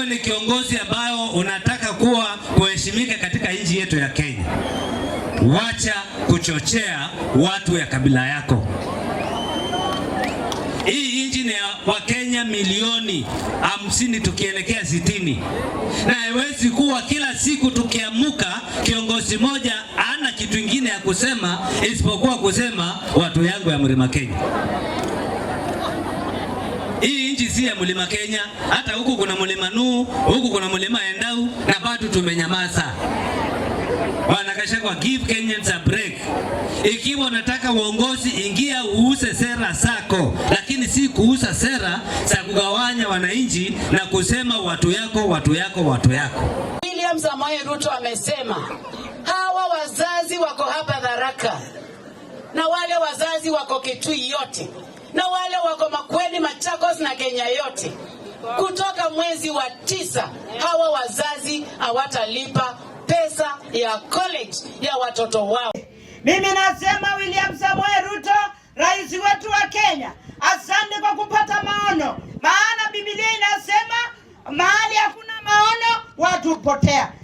wewe ni kiongozi ambayo unataka kuwa kuheshimika katika nchi yetu ya Kenya, wacha kuchochea watu ya kabila yako. Hii nchi ni ya Wakenya milioni 50 tukielekea 60, na haiwezi kuwa kila siku tukiamuka kiongozi moja ana kitu ingine ya kusema isipokuwa kusema watu yangu ya Mlima Kenya. Hii nchi si ya Mlima Kenya, hata huku kuna Mlima Nuu, huku kuna Mlima Endau na bado tumenyamaza. Bwana Gachagua, give Kenyans a break. Ikiwa unataka uongozi, ingia uuze sera zako, lakini si kuuza sera za kugawanya wananchi na kusema watu yako, watu yako, watu yako. William Samoei Ruto amesema hawa wazazi wako hapa Tharaka na wale wazazi wako Kitui yote na wale wako Makueni, Machakos na Kenya yote. Kutoka mwezi wa 9 hawa wazazi hawatalipa pesa ya college ya watoto wao. Mimi nasema William Samoei Ruto